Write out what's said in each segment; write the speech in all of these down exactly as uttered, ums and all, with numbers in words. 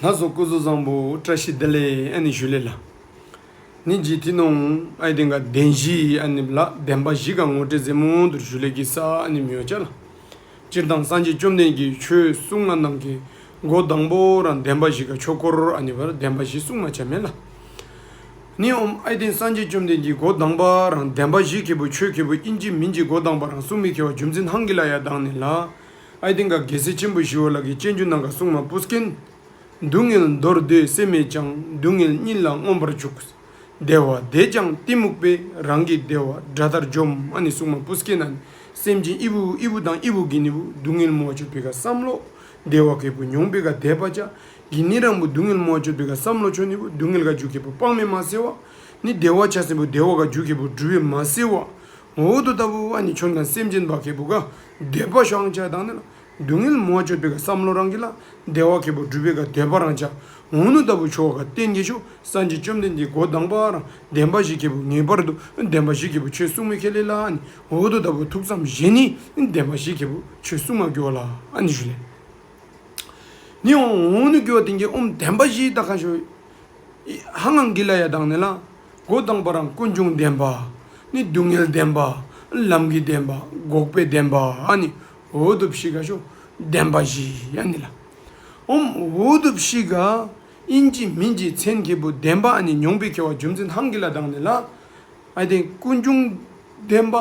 ལགས་སོ། སྐུ་གཟུགས་བཟང་པོ། བཀྲ་ཤིས་བདེ་ལེགས། ཨ་ནི་ཞུ་ལེ་ལགས། ནི་ཇི་ཐི་ནོང་ཨའི་ཏེན་ག་བདེན་བཞི་ཨ་ནི་ལགས་བདེན་པ་བཞི་ག་ངོ་སྤྲོད་ཟེ་མུ་དུར་ཞུ་ལེ་གི་ས་ཨ་ནི་མི་ཡོ་ཅ་ལགས། སྤྱིར་བཏང་སངས་རྒྱས་བཅོམ་ལྡན་གྱི་ཆོས་གསུང་ང་ནང་གི་སྒོ་དང་པོ་རང་བདེན་པ་བཞི་ག་ཆོས་སྐོར་ཨ་ནི་བར་བདེན་པ་བཞི་གསུང་མ་ཆ་མེ་ལགས། ནི་ཨོམ་ཨའི་ཏེན་སངས་རྒྱས་བཅོམ་ལྡན་གྱི་སྒོ་དང་པ་རང་བདེན་པ་བཞི་ཁེ་པུ་ཆོས་ཁེ་པུ་ཨིན་ཅི་མིན་ཅི་སྒོ་དང་པ་རང་གསུང་མི་ཁེ་བ་རྒྱུ་མཚན་ཧང་གི་ལ་ཡ་དང་ནི་ལགས། ཨའི་ཏེན་ག་རྒྱལ་སྲས་ཆེན་པོ་ཞི་བ་ལྷ་གི་སྤྱན་རྒྱུད་ནང་ག་གསུང་མ་པུས་ཀིན། སྡུག་བསྔལ་འདོར་འདོད་སེམས་མེད་ཀྱང་། སྡུག་བསྔལ་ཉིད་ལ་མངོན་པར་བཅུག། བདེ་བ་དེས་ཀྱང་གཏི་མུག་པས། རང་གི་བདེ་བ་དགྲ་ལྟར་འཇོམས། ཨ་ནི་གསུང་མ་པུས་ཀིན་ན་ནི་སེམས་ཅན་ཨི་བུ་ཨི་བུ་དང་ཨི་བུ་གི་ནི་བུ་སྡུག་བསྔལ་མོ་བ་ཅོད་པེ་ག་བསམ་བློ། བདེ་བ་ཁེ་པུ་མྱོང་པེ་ག་དད་པ་ཅ། གི་ནི་རང་བུ་སྡུག་བསྔལ་མོ་བ་ཅོད་པེ་ག་བསམ་བློ་ཆོ་ནི་བུ་སྡུག་བསྔལ་ག་རྒྱུ་ཁེ་པུ་སྤང་མེ་མ་སེ་བ། ནི་བདེ་བ་ཆ་སེ་བུ་བདེ་བ་ག་རྒྱུ་ཁེ་པུ་སྒྲུབ་པེ་མ་སེ་བ། འོ་དོ་ལྟ་བུ་ཨ་ནི་ཆོན་ཁན་སེམས་ཅན་བ་ཁེ་པུ་ག་དད་པ་ཤོང་ཅ་དང་ནི་ལགས། སྡུག་བསྔལ་མོ་བ་ཅོད་པེ་ག་བསམ་བློ་རང་གི་ལ། བདེ་བ་ཁེ་པུ་སྒྲུབ་པེ་ག་དད་པ་རང་ཅ། འོ་ནུ་ལྟ་བུ་ཆོ་ག་བརྟེན་གི་ཤོ་སངས་རྒྱས་བཅོམ་ལྡན་འདས་སྒོ་དང་པ་རང་བདེན་པ་བཞི་ཁེ་པུ་ངེས་པར་དུ་བདེན་པ་བཞི་ཁེ་པུ་ཆོས་གསུང་མི་ཁེ་ལེ་ལ་ཨ་ནི། འོ་དོ་ལྟ་བུ་ཐུགས་བསམ་བཞེས་ནི་བདེན་པ་བཞི་ཁེ་པུ་ཆོས་གསུང་མ་གི་བ་ལ་ཨ་ནི་ཞུ་ལེ། ནི་འོ་ནུ་གི་བ་བརྟེན་གི་ཨོམ་བདེན་པ་བཞི་ད་ཁ་ཤོ་ཧང་ཧང་གི་ལ་ཡ་དང་ནི་ལགས། སྒོ་དང་པ་རང་ཀུན་འབྱུང་བདེན་པ། ནི་སྡུག་བསྔལ་བདེན་པ། ལམ་གྱི་བདེན་པ། འགོག་པའི་བདེན་པ། ཨ་ནི་འོ་དོ་བཞི་ག་ཤོ་བདེན་པ་བཞི་ཨ་ནི་ལགས། ཨོམ་འོ་དོ་བཞི་ག་ཨིན་ཅི་མིན་ཅི་མཚན་ཁེ་པུ་བདེན་པ་ཨ་ནི་མྱོང་པེ་ཁེ་བ་རྒྱུ་མཚན་ཧང་གི་ལ་དང་ནི་ལགས། ཨའི་ཏེན་ཀུན་འབྱུང་བདེན་པ།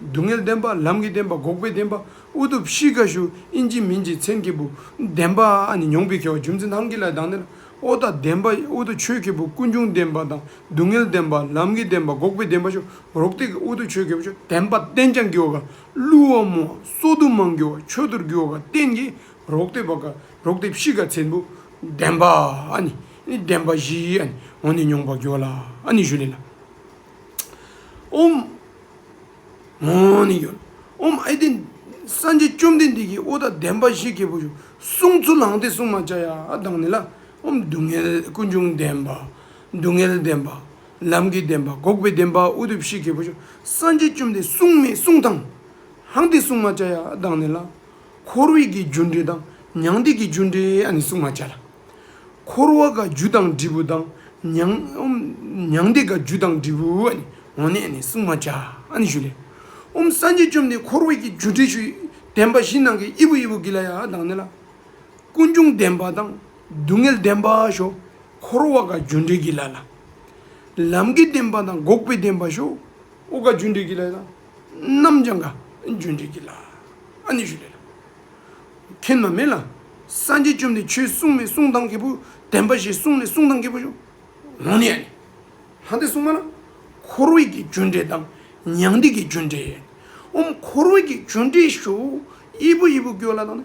སྡུག་བསྔལ་བདེན་པ། ལམ་གྱི་བདེན་པ། འགོག་པའི་བདེན་པ། ཨུ་ཐུ་བཞི་ག་ཤོ་ཨིན་ཅི་མིན་ཅི་མཚན་ཁེ་པུ་བདེན་པ་ཨ་ནི་མྱོང་པེ་ཁེ་བ་རྒྱུ་མཚན་ཧང་གི་ལ་དང་ནི་ལགས། ཨོ་ད་བདེན་པ་ཨུ་ཐུ་ཆོས་ཁེ་པུ་ཀུན་འབྱུང་བདེན་པ་དང་སྡུག་བསྔལ་བདེན་པ་ལམ་གྱི་བདེན་པ་འགོག་པའི་བདེན་པ་ཤོ་རོག་ཏེ་ཨུ་ཐུ་ཆོས་ཁེ་པུ་ཤོ་བདེན་པ་བརྟེན་ཅ་གི་བ་ག་བསླུ་བ་མོ་སོ་དུ་མང་གི་བ་ཆོས་དུར་གི་བ་ག་བརྟེན་གི་རོག་ཏེ་བ་ག་རོག་ཏེ་བཞི་ག་མཚན་པོ་བདེན་པ་ཨ་ནི་ནི་བདེན་པ་བཞི་ཨ་ནི་འོ་ནི་མྱོང་པ་གི་བ་ལ་ཨ་ནི་ཞུ་ལེ་ལགས། ཨོམ། འོ་ནི་ཡོད། ཨོམ་ཨའི་ཏེན་སངས་རྒྱས་བཅོམ་ལྡན་འདས་ཀྱིས་ཨོ་ད་བདེན་པ་བཞི་ཁེ་པུ་ཤོ་གསུང་ཚུལ་ལང་ཏེ་གསུང་མ་ཅ་ཡ་དང་ནི་ལགས། ཨོམ་སྡུག་བསྔལ་ཀུན་འབྱུང་བདེན་པ། སྡུག་བསྔལ་བདེན་པ། ལམ་གྱི་བདེན་པ། འགོག་པའི་བདེན་པ། ཨུ་ཐུ་བཞི་ཁེ་པུ་ཤོ་སངས་རྒྱས་བཅོམ་ལྡན་གསུང་མེ་གསུང་དང་ཧང་ཏེ་གསུང་མ་ཅ་ཡ་དང་ནི་ལགས། འཁོར་བའི་གི་རྒྱུ་འབྲས་དང་མྱང་འདས་ཀྱི་རྒྱུ་འབྲས་ཨ་ནི་གསུང་མ་ཅ་ལགས། འཁོར་བ་ག་རྒྱུ་དང་འབྲས་བུ་དང་མྱང་ཨོམ་མྱང་འདས་ག་རྒྱུ་དང་འབྲས་བུ་ཨ་ནི་འོ་ནི་ཨ་ནི་གསུང་མ་ཅ་ཨ་ནི་ཞུ་ལེ། ཨོམ་སངས་རྒྱས་བཅོམ་ལྡན་འཁོར་བའི་གི་རྒྱུ་འབྲས་ཤོ་བདེན་པ་བཞི་ནང་གི་ཨི་བུ་ཨི་བུ་གི་ལ་ཡ་དང་ནི་ལགས། ཀུན་འབྱུང་བདེན་པ་དང་སྡུག་བསྔལ་བདེན་པ་ཤོ་འཁོར་བ་ག་རྒྱུ་འབྲས་གི་ལ་ལ། ལམ་གྱི་བདེན་པ་དང་འགོག་པའི་བདེན་པ་ཤོ་ཨོ་ག་རྒྱུ་འབྲས་གི་ལ་ལ། རྣམ་བྱང་ག་རྒྱུ་འབྲས་གི་ལ་ཨ་ནི་ཞུ་ལེ་ལགས། མཁྱེན་མ་མེ་ལགས། སངས་རྒྱས་བཅོམ་ལྡན་ཆོས་གསུང་མེ་གསུང་དང་ཁེ་པུ་བདེན་པ་བཞི་གསུང་ལེ་གསུང་དང་ཁེ་པུ་ཤོ་འོ་ནི་ཨ་ནི། ཧང་ཏེ་གསུང་མ་ལགས། འཁོར་བའི་གི་རྒྱུ་འབྲས་དང་མྱང་འདས་ཀྱི་རྒྱུ་འབྲས། ཨོམ་འཁོར་བའི་གི་རྒྱུ་འབྲས་ཤོ་ཨི་བུ་ཨི་བུ་གི་བ་ལ་དང་ནི་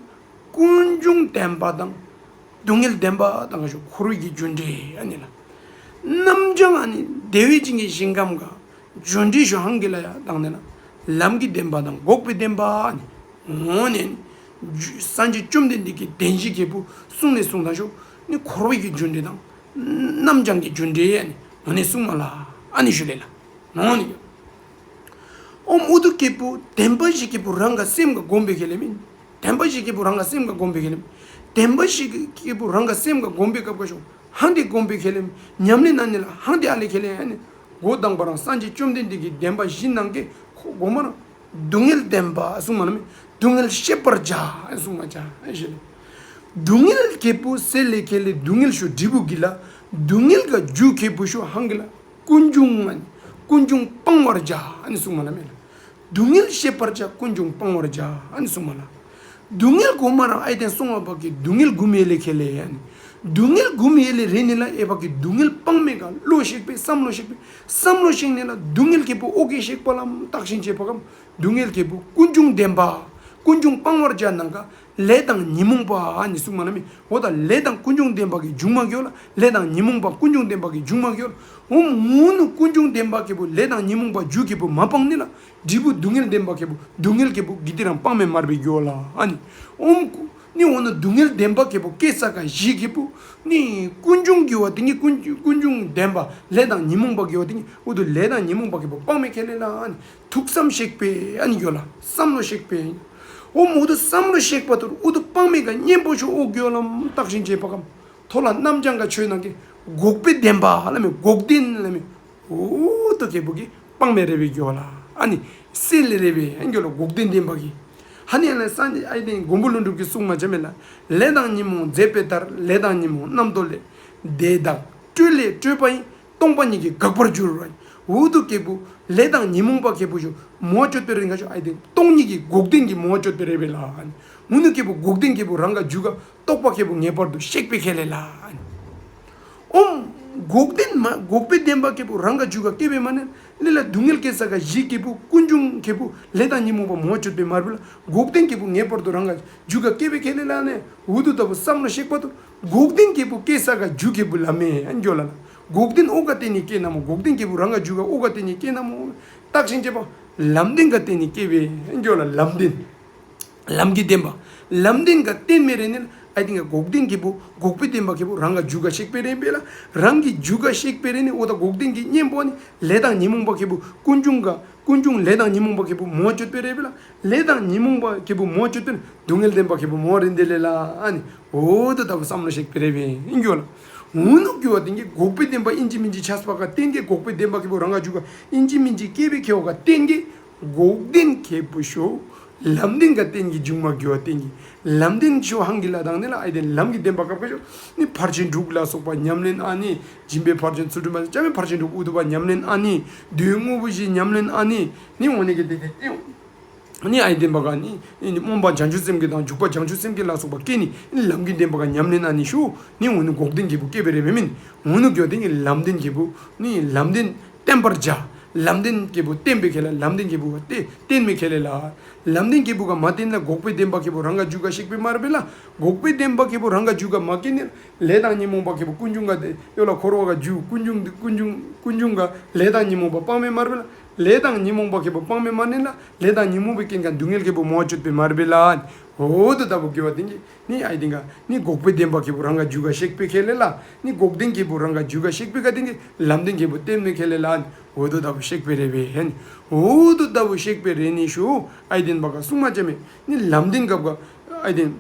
ཀུན་འབྱུང་བདེན་པ་དང་སྡུག་བསྔལ་བདེན་པ་དང་ཤོ་འཁོར་བའི་གི་རྒྱུ་འབྲས་ཨ་ནི་ལགས། རྣམ་བྱང་ཨ་ནི་བདེ་བའི་ཅིང་གི་ཞིང་ཁམས་ག་རྒྱུ་འབྲས་ཤོ་ཧང་གི་ལ་ཡ་དང་ནི་ལགས། ལམ་གྱི་བདེན་པ་དང་འགོག་པའི་བདེན་པ་ཨ་ནི། འོ་ནི་སངས་རྒྱས་བཅོམ་ལྡན་འདས་ཀྱིས་བདེན་བཞི་ཁེ་པུ་གསུང་ནི་གསུང་དང་ཤོ་ནི་འཁོར་བའི་གི་རྒྱུ་འབྲས་དང་རྣམ་བྱང་གི་རྒྱུ་འབྲས་ཨ་ནི་འོ་ནི་གསུང་མ་ལགས་ཨ་ནི་ཞུ་ལེ་ལགས། འོ་ནི་ཨོམ་ཨུ་ཐུ་ཁེ་པུ་བདེན་པ་བཞི་ཁེ་པུ་རང་ག་སེམས་ག་སྒོམ་པེ་ཁེ་ལེ་མེ། བདེན་པ་བཞི་ཁེ་པུ་རང་ག་སེམས་ག་སྒོམ་པེ་ཁེ་ལེ་མེ། བདེན་པ་བཞི་ཁེ་པུ་རང་ག་སེམས་ག་སྒོམ་པེ་སྐབས་ག་ཤོ་ཧང་ཏེ་སྒོམ་པེ་ཁེ་ལེ་མེ། ཉམས་ལེན་ན་ནི་ལགས་ཧང་ཏེ་ཨ་ལེ་ཁེ་ལེ་ཨ་ནི། སྒོ་དང་པ་རང་སངས་རྒྱས་བཅོམ་ལྡན་འདས་ཀྱིས་བདེན་པ་བཞི་ནང་གི་སྒོ་མ་རང་སྡུག་བསྔལ་བདེན་པ་གསུང་མ་ན་མེ། སྡུག་བསྔལ་ཤེས་པར་བྱ་གསུང་མ་ཅ་ཨ་ཞེ་ལེ། སྡུག་བསྔལ་ཁེ་པུ་སེལ་ལེ་ཁེ་ལེ་སྡུག་བསྔལ་ཤོ་འབྲས་བུ་གི་ལ། སྡུག་བསྔལ་ག་རྒྱུ་ཁེ་པུ་ཤོ་ཧང་གི་ལ། ཀུན་འབྱུང་ཨ་ནི་ཀུན་འབྱུང་སྤང་བར་བྱ་ཨ་ནི་གསུང་མ་ན་མེ་ལགས། སྡུག་བསྔལ་ཤེས་པར་བྱ། ཀུན་འབྱུང་སྤང་བར་བྱ་ཨ་ནི་གསུང་མ་ལགས། སྡུག་བསྔལ་གོ་མ་རང་ཨའི་ཏེན་སོང་བ་བ་གི་སྡུག་བསྔལ་གུམ་ཡེ་ལེ་ཁེ་ལེ་ཨ་ནི། སྡུག་བསྔལ་གུམ་ཡེ་ལེ་རེ་ནི་ལ་ཨེ་བ་གི་སྡུག་བསྔལ་སྤང་མེ་ག་བློ་ཤེག་པེ་བསམ་བློ་ཤེག་པེ་བསམ་བློ་ཤེག་ནི་ལ་སྡུག་བསྔལ་ཁེ་པུ་ཨོ་གེ་ཤེག་པ་ལམ་བརྟག་ཞིབ་བྱེད་པ་གམ། སྡུག་བསྔལ་ཁེ་པུ་ཀུན་འབྱུང་བདེན་པ། ཀུན་འབྱུང་སྤང་བར་བྱ་ནང་ག་ལས་དང་ཉོན་མོངས་པ་ཨ་ནི་གསུང་མ་ན་མེ། འོ་ད་ལས་དང་ཀུན་འབྱུང་བདེན་པ་གི་འབྱུང་མ་གི་ཡོད་ལ། ལས་དང་ཉོན་མོངས་པ་ཀུན་འབྱུང་བདེན་པ་གི་འབྱུང་མ་གི་ཡོད་ལ། འོ་མོ་ནུ་ཀུན་འབྱུང་བདེན་པ་ཁེ་པུ་ལས་དང་ཉོན་མོངས་པ་རྒྱུ་ཁེ་པུ་མ་སྤང་ནི་ལ། འབྲས་བུ་སྡུག་བསྔལ་བདེན་པ་ཁེ་པུ་སྡུག་བསྔལ་ཁེ་པུ་གི་ཏི་རང་སྤང་མེ་མར་བེ་གི་ཡོད་ལ་ཨ་ནི། འོ་མོ་ནི་འོ་ན་སྡུག་བསྔལ་བདེན་པ་ཁེ་པུ་སྐྱེ་ས་ག་བཞི་ཁེ་པུ་ནི་ཀུན་འབྱུང་གི་བ་ཏེ་ནི་ཀུན་ཀུན་འབྱུང་བདེན་པ་ལས་དང་ཉོན་མོངས་པ་གི་བ་ཏེ་ནི་འོ་དུ་ལས་དང་ཉོན་མོངས་པ་ཁེ་པུ་སྤང་མེ་ཁེ་ལེ་ལ་ཨ་ནི། ཐུགས་བསམ་ཤེག་པེ་ཨ་ནི་གི་ཡོད་ལ། བསམ་བློ་ཤེག་པེ། འོ་མོ་དུ་བསམ་བློ་ཤེག་པ་ཐུར་འོ་དུ་སྤང་མེ་ག་གཉེན་པོ་ཤོ་ཨོ་གི་ཡོད་ལམ་བརྟག་ཞིབ་བྱེད་པ་གམ། ཐོག་ལ་རྣམ་བྱང་ག་ཆོས་ནང་གི་འགོག་པའི་བདེན་པ་ལ་མེ་འགོག་བདེན་ལ་མེ། འོ་དོ་ཁེ་པུ་གི་སྤང་མེ་རེ་བེ་གི་ཝ་ལ། ཨ་ནི་སེལ་ལེ་རེ་བེ་ཨན་གི་ཝ་ལ་འགོག་བདེན་བདེན་པ་གི། ཧ་ནི་ཡ་ལ་སངས་རྒྱས་ཨའི་ཏེན་མགོན་པོ་ཀླུ་སྒྲུབ་ཀྱི་གསུང་མ་ཅ་མེ་ལ། ལས་དང་ཉོན་མོངས་རྫས་པའི་མཐར། ལས་དང་ཉོན་མོངས་རྣམ་རྟོག་ལས། དེ་དག་སྤྲོས་ལས་སྤྲོས་པ་ཡིས། སྟོང་པ་ཉིད་ཀྱིས་འགག་པར་འགྱུར་རོ། འུ་དུ་ཁེ་པུ་ལས་དང་ཉོན་མོངས་པ་ཁེ་པུ་ཤོ་མོ་ཅོད་པེ་རེ་ནི་ག་ཤོ་ཨའི་ཏེན་སྟོང་ཉིད་ཀྱི་འགོག་བདེན་གྱི་མོ་ཅོད་པེ་རེ་བེ་ལ། འུ་ནུ་ཁེ་པུ་འགོག་བདེན་ཁེ་པུ་རང་ག་འཇུག་ག་རྟོག་པ་ཁེ་པུ་ངེས་པར་དུ་ཤེག་པེ་ཁེ་ལེ་ལ། ཨོམ་འགོག་བདེན་མ་འགོག་པའི་བདེན་པ་ཁེ་པུ་རང་ག་འཇུག་ག་སྐྱེ་བེ་མ་ནེ་ལེ་ལ་སྡུག་བསྔལ་སྐྱེ་ས་ག་གཞི་ཁེ་པུ་ཀུན་འབྱུང་ཁེ་པུ་ལས་དང་ཉོན་མོངས་པ་མོ་ཅོད་པེ་མར་བེ་ལ། འགོག་བདེན་ཁེ་པུ་ངེས་པར་དུ་རང་ག་འཇུག་ག་སྐྱེ་བེ་ཁེ་ལེ་ལ་ནེ། འུ་དུ་ལྟ་བུ་བསམ་བློ་ཤེག་པ་དུ་འགོག་བདེན་ཁེ་པུ་སྐྱེ་ས་ག་འཇུག་ཁེ་པུ་ལ་མེ་ཨན་གི་ཝ་ལ་ལ། འགོག་བདེན་ཨོ་ག་བརྟེན་ནི་སྐྱེ་ན་མོ། འགོག་བདེན་ཁེ་པུ་རང་ག་འཇུག་ག་ཨོ་ག་བརྟེན་ནི་སྐྱེ་ན་མོ། བརྟག་ཅིང་དཔྱད་པ་ལམ་བདེན་ག་བརྟེན་ནི་སྐྱེ་བེ་ཨན་གི་ཝ་ལ་ལམ་བདེན། ལམ་གྱི་བདེན་པ། ལམ་བདེན་ག་བརྟེན་མེ་རེ་ནི་ལ་ཨའི་ཏེན་ག་འགོག་བདེན་ཁེ་པུ་འགོག་པའི་བདེན་པ་ཁེ་པུ་རང་ག་འཇུག་ག་ཤེག་པེ་རེ་བེ་ལ། རང་གི་འཇུག་ག་ཤེག་པེ་རེ་ནི་ཨོ་ད་འགོག་བདེན་གྱི་གཉེན་པོ་ནི་ལས་དང་ཉོན་མོངས་པ་ཁེ་པུ་ཀུན་འབྱུང་ག་ཀུན་འབྱུང་ལས་དང་ཉོན་མོངས་པ་ཁེ་པུ་མོ་ཅོད་པེ་རེ་བེ་ལ། ལས་དང་ཉོན་མོངས་པ་ཁེ་པུ་མོ་ཅོད་པེ་ན་སྡུག་བསྔལ་བདེན་པ་ཁེ་པུ་མོ་རེ་འདེ་ལེ་ལ། ཨ་ནི་འོ་དོ་ལྟ་བུ་བསམ་བློ་ཤེག་པེ་རེ་བེ་ཨན་གི་ཝ་ལ། འུ་ནུ་གི་ཝ་བརྟེན་གི་འགོག་པའི་བདེན་པ་ཨིན་ཅི་མིན་ཅི་ཆགས་པ་ག་བརྟེན་གི་འགོག་པའི་བདེན་པ་ཁེ་པུ་རང་ག་འཇུག་ག་ཨིན་ཅི་མིན་ཅི་སྐྱེ་བེ་ཁེ་ཝ་ག་བརྟེན་གི་འགོག་བདེན་ཁེ་པུ་ཤོ་ལམ་བདེན་ག་བརྟེན་གི་འཇུག་མ་གི་ཝ་བརྟེན་གི། ལམ་བདེན་ཤོ་ཧང་གི་ལ་དང་ནི་ལ་ཨའི་ཏེན་ལམ་གྱི་བདེན་པ་སྐབས་ག་ཤོ་ནི་ཕར་ཕྱིན་དྲུག་ལ་སོགས་པ་ཉམས་ལེན་ཨ་ནི། སྦྱིན་པའི་ཕར་ཕྱིན་ཚུལ་ཁྲིམས་ཨ་ནི། བྱམས་པའི་ཕར་ཕྱིན་དྲུག་ཨུ་ཐུ་པ་ཉམས་ལེན་ཨ་ནི། འདོད་དངོས་པོ་བཞི་ཉམས་ལེན་ཨ་ནི། ནི་འོ་ནི་གི་དེ་དེ་དེ་ནི་ཨའི་བདེན་པ་ག་ནི་ནི་སྨོན་པ་བྱང་ཆུབ་སེམས་བསྐྱེད་དང་འཇུག་པ་བྱང་ཆུབ་སེམས་བསྐྱེད་ལ་སོགས་པ་སྐྱེ་ནི་ནི་ལམ་གྱི་བདེན་པ་ག་ཉམས་ལེན་ཨ་ནི་ཤོ་ནི་འུ་ནུ་འགོག་བདེན་ཁེ་པུ་སྐྱེ་བེ་རེ་བེ་མིན། འུ་ནུ་གི་ཝ་བརྟེན་གི་ལམ་བདེན་ཁེ་པུ་ནི་ལམ་བདེན་བརྟེན་པར་བྱ། ལམ་བདེན་ཁེ་པུ་བརྟེན་པེ་ཁེ་ལ། ལམ་བདེན་ཁེ་པུ་ག་བརྟེན་བརྟེན་མེ་ཁེ་ལེ་ལ། ལམ་བདེན་ཁེ་པུ་ག་མ་བརྟེན་ལ་འགོག་པའི་བདེན་པ་ཁེ་པུ་རང་ག་འཇུག་ག་ཤེག་པེ་མར་བེ་ལ། འགོག་པའི་བདེན་པ་ཁེ་པུ་རང་ག་འཇུག་ག་མ་སྐྱེ་ནི་ལས་དང་ཉོན་མོངས་པ་ཁེ་པུ་ཀུན་འབྱུང་ག་དེ་ཡོ་ལ་འཁོར་བ་ག་འཇུག་ཀུན་འབྱུང་ཀུན་འབྱུང་ཀུན་འབྱུང་ག་ལས་དང་ཉོན་མོངས་པ་སྤང་མེ་མར་བེ་ལ། ལས་དང་ཉོན་མོངས་པ་ཁེ་པུ་སྤང་མེ་མ་ནེ་ལ་ལས་དང་ཉོན་མོངས་པའི་རྐྱེན་ག་སྡུག་བསྔལ་ཁེ་པུ་མོ་ཅོད་པེ་མར་བེ་ལ། འོ་དོ་ལྟ་བུ་གི་ཝ་བརྟེན་གི་ནི་ཨའི་བདེན་ག་ནི་འགོག་པའི་བདེན་པ་ཁེ་པུ་རང་ག་འཇུག་ག་ཤེག་པེ་ཁེ་ལེ་ལ། ནི་འགོག་བདེན་ཁེ་པུ་རང་ག་འཇུག་ག་ཤེག་པེ་ག་བརྟེན་གི་ལམ་བདེན་ཁེ་པུ་བརྟེན་མེ་ཁེ་ལེ་ལ། འོ་དོ་ལྟ་བུ་ཤེག་པེ་རེ་བེ་ཧེ་ནི། འོ་དོ་ལྟ་བུ་ཤེག་པེ་རེ་ནི་ཤོ་ཨའི་བདེན་པ་ག་གསུང་མ་ཅ་མེ། ནི་ལམ་བདེན་སྐབས་ག་ཨའི་བདེན་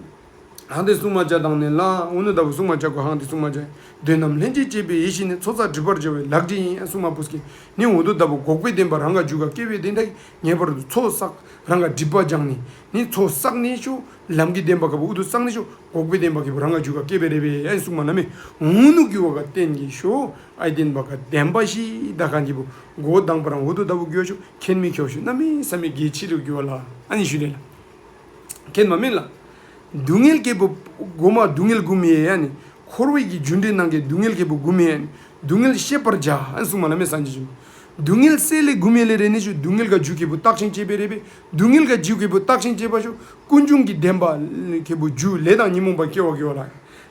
ཧང་ཏེ་གསུང་མ་ཅ་དང་ནི་ལ། འུ་ནུ་ལྟ་བུ་གསུང་མ་ཅ་གོ་ཧང་ཏེ་གསུང་མ་ཅ། དོན་རྣམས་ལྷན་ཅིག་སྐྱེས་པའི་ཡིད་བཞིན་ནི། ཚོགས་བསགས་སྒྲིབ་པར་བྱ་བའི་ལག་རྗེས་ཡིན། གསུང་མ་པུས་ཀི། ནི་འོ་དོ་ལྟ་བུ་འགོག་པའི་བདེན་པ་རང་ག་འཇུག་ག་སྐྱེ་བེ་བདེན་ད་ངེས་པར་དུ་ཚོགས་བསགས་རང་ག་སྒྲིབ་པ་སྦྱང་ནི། ནི་ཚོགས་བསགས་ནི་ཤོ་ལམ་གྱི་བདེན་པ་ཁེ་པུ་ཨུ་ཐུ་བསགས་ནི་ཤོ་འགོག་པའི་བདེན་པ་ཁེ་པུ་རང་ག་འཇུག་ག་སྐྱེ་བེ་རེ་བེ་ཨན་གསུང་མ་ལ་མེ། འུ་ནུ་གི་ཝ་ག་བརྟེན་གི་ཤོ་ཨའི་བདེན་པ་ག་བདེན་པ་བཞི་ད་ཁན་ཁེ་པུ་འགོ་དང་པ་རང་འོ་དོ་ལྟ་བུ་གི་ཝ་ཤོ་ཁེན་མི་ཁེ་ཤོ་གནམ་མེད་ས་མེད་གལ་ཆི་རུ་གི་ཝ་ལ་ཨ་ནི་ཞུ་ལེ་ལ། ཁེན་མ་མེན་ལ། སྡུག་བསྔལ་ཁེ་པུ་གོ་མ་སྡུག་བསྔལ་གུ་མེ་ཡ་ནི། འཁོར་བའི་གི་རྒྱུ་འབྲས་ནང་གི་སྡུག་བསྔལ་ཁེ་པུ་གུ་མེ་ཡ་ནི། སྡུག་བསྔལ་ཤེས་པར་བྱ་ཨན་གསུང་མ་ལ་མེ་སངས་རྒྱས་ཆེན་པོ། སྡུག་བསྔལ་སེལ་ལེ་གུ་མེ་ལེ་རེ་ནི་ཤོ་སྡུག་བསྔལ་ག་རྒྱུ་ཁེ་པུ་བརྟག་ཅིང་དཔྱད་པེ་རེ་བེ། སྡུག་བསྔལ་ག་རྒྱུ་ཁེ་པུ་བརྟག་ཅིང་དཔྱད་པ་ཤོ་ཀུན་འབྱུང་གི་བདེན་པ་ཁེ་པུ་རྒྱུ་ལས་དང་ཉོན་མོངས་པ་སྐྱེ་བ་གི་ཝ་ལ།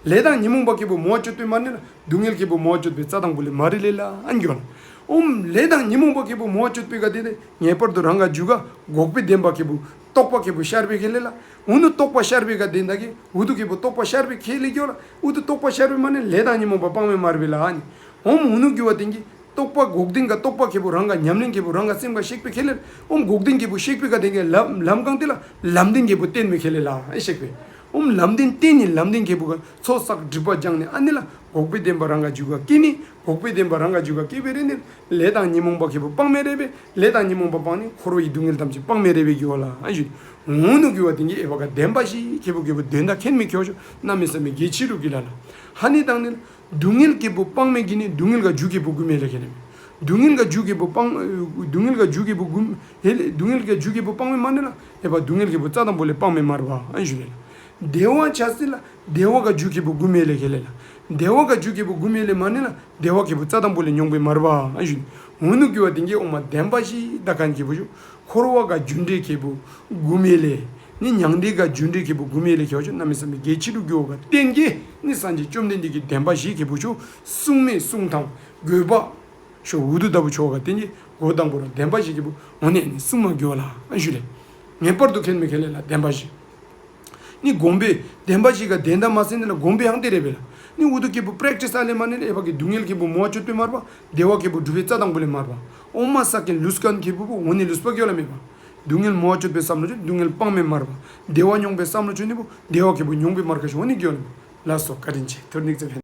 ལས་དང་ཉོན་མོངས་པ་ཁེ་པུ་མོ་ཅོད་པེ་མ་ནེ་ལ་སྡུག་བསྔལ་ཁེ་པུ་མོ་ཅོད་པེ་རྩ་དང་པོ་ལས་མ་རེ་ལེ་ལ་ཨན་གི་ཝ་ལ། ཨོམ་ལས་དང་ཉོན་མོངས་པ་ཁེ་པུ་མོ་ཅོད་པེ་ག་བརྟེན་ཏེ་ངེས་པར་དུ་རང་ག་འཇུག་ག་འགོག་པའི་བདེན་པ་ཁེ་པུ་རྟོག་པ་ཁེ་པུ་ཤར་བེ་ཁེ་ལེ་ལ། འུ་ནུ་རྟོག་པ་ཤར་བེ་ག་བརྟེན་ད་ཁེ་འུ་ཐུ་ཁེ་པུ་རྟོག་པ་ཤར་བེ་ཁེ་ལེ་གི་ཝ་ལ། འུ་ཐུ་རྟོག་པ་ཤར་བེ་མ་ནེ་ལས་དང་ཉོན་མོངས་པ་སྤང་མེ་མར་བེ་ལ་ཨ་ནི། ཨོམ་འུ་ནུ་གི་ཝ་བརྟེན་གི་རྟོག་པ་འགོག་བདེན་ག་རྟོག་པ་ཁེ་པུ་རང་ག་ཉམས་ལེན་ཁེ་པུ་རང་ག་སེམས་ག་ཤེག་པེ་ཁེ་ལེ་ལ། ཨོམ་འགོག་བདེན་ཁེ་པུ་ཤེག་པེ་ག་བརྟེན་གི་ལམ་ལམ་གང་ཏེ་ལ་ལམ་བདེན་ཁེ་པུ་བརྟེན་མེ་ཁེ་ལེ་ལ་ཨ་ཤེག་པེ། ཨོམ་ལམ་བདེན་བརྟེན་ནི་ལམ་བདེན་ཁེ་པུ་ག་ཚོགས་བསགས་སྒྲིབ་པ་སྦྱང་ནི་ཨ་ནི་ལ་འགོག་པའི་བདེན་པ་རང་ག་འཇུག་ག་སྐྱེ་ནི། འགོག་པའི་བདེན་པ་རང་ག་འཇུག་ག་སྐྱེ་བེ་རེ་ནི། ལས་དང་ཉོན་མོངས་པ་ཁེ་པུ་སྤང་མེ་རེ་བེ། ལས་དང་ཉོན་མོངས་པ་སྤང་ནི་འཁོར་བའི་སྡུག་བསྔལ་ཐམས་ཅད་སྤང་མེ་རེ་བེ་གི་ཝ་ལ་ཨན་ཞུ། འུ་ནུ་གི་ཝ་བརྟེན་གི་ཨའི་བ་ག་བདེན་པ་བཞི་ཁེ་པུ་ཁེ་པུ་དོན་དག་ཁེན་མི་ཁེ་ཤོ་གནམ་མེད་ས་མེད་གལ་ཆི་རུ་གི་ལ་ལ། ཧ་ནི་དང་ནི་ལ་སྡུག་བསྔལ་ཁེ་པུ་སྤང་མེ་གི་ནི་སྡུག་བསྔལ་ག་རྒྱུ་ཁེ་པུ་གུ་མེ་ལེ་ཁེ་ལེ་མེ། སྡུག་བསྔལ་ག་རྒྱུ་ཁེ་པུ་སྤང་སྡུག་བསྔལ་ག་རྒྱུ་ཁེ་པུ་གུ་ཧེ་ལེ་སྡུག་བསྔལ་ག་རྒྱུ་ཁེ་པུ་སྤང་མེ་མ་ནེ་ལ་ཨའི་བ་སྡུག་བསྔལ་ཁེ་པུ་རྩ་དང་པོ་ལས་སྤང་མེ་མར་བ་ཨན་ཞུ་ལེ་ལ། བདེ་བ་ཆ་སི་ལ་བདེ་བ་ག་རྒྱུ་ཁེ་པུ་གུ་མེ་ལེ་ཁེ་ལེ་ལ། བདེ་བ་ག་རྒྱུ་ཁེ་པུ་གུ་མེ་ལེ་མ་ནེ་ལ་བདེ་བ་ཁེ་པུ་རྩ་དང་པོ་ལས་མྱོང་པེ་མར་བ་ཨན་ཞུ། འུ་ནུ་གི་ཝ་བརྟེན་གི་ཨོ་མ་བདེན་པ་བཞི་ད་ཁན་ཁེ་པུ་ཤོ་འཁོར་བ་ག་རྒྱུ་འབྲས་ཁེ་པུ་གུ་མེ་ལེ། ནི་མྱང་འདས་ག་རྒྱུ་འབྲས་ཁེ་པུ་གུ་མེ་ལེ་ཁེ་ཤོ་གནམ་མེད་ས་མེད་གལ་ཆི་རུ་གི་ཝ་ག་བརྟེན་གི་ནི་སངས་རྒྱས་བཅོམ་ལྡན་འདས་ཀྱི་བདེན་པ་བཞི་ཁེ་པུ་ཤོ་གསུང་མེ་གསུང་དང་དགོས་པ་ཤོ་འུ་ཐུ་ལྟ་བུ་ཆོ་ག་བརྟེན་གི་འགོ་དང་པོ་ར་བདེན་པ་བཞི་ཁེ་པུ་འོ་ནེ་ནི་གསུང་མ་གི་ཝ་ལ་ཨན་ཞུ་ལེ། ངེས་པར་དུ་ཁེན་མེ་ཁེ་ལེ་ལ་བདེན་པ་བཞི། ནི་སྒོམ་པེ་བདེན་པ་བཞི་ག་དོན་དག་མ་སེལ་ནི་ལ་སྒོམ་པེ་ཡང་ཏེ་རེ་བེ་ལ། ནི་འུ་ཐུ་ཁེ་པུ་པྲེཀ་ཊིས་ཨ་ལེ་མ་ནེ་ལ་ཨའི་བ་གི་སྡུག་བསྔལ་ཁེ་པུ་མོ་ཅོད་པེ་མར་བ། བདེ་བ་ཁེ་པུ་སྒྲུབ་པེ་རྩ་དང་པོ་ལས་མར་བ། ཨོ་མ་ས་ཁེན་ལུས་ཁན་ཁེ་པུ་པུ་འོ་ནི་ལུས་པ་གི་ཝ་ལ་མེ་བ། སྡུག་བསྔལ་མོ་ཅོད་པེ་བསམ་བློ་ཅོ་སྡུག་བསྔལ་སྤང་མེ་མར་བ། བདེ་བ་མྱོང་པེ་བསམ་བློ་ཅོ་ནི་པུ་བདེ་བ་ཁེ་པུ་མྱོང་པེ་མར་ཁ་ཤོ་འོ་ནི་གི་ཝ་ལ་མེ་བ། ལགས་སོ་བཀའ་དྲིན་ཆེ། ཐུར་ནིག་ཙེ་ཕན།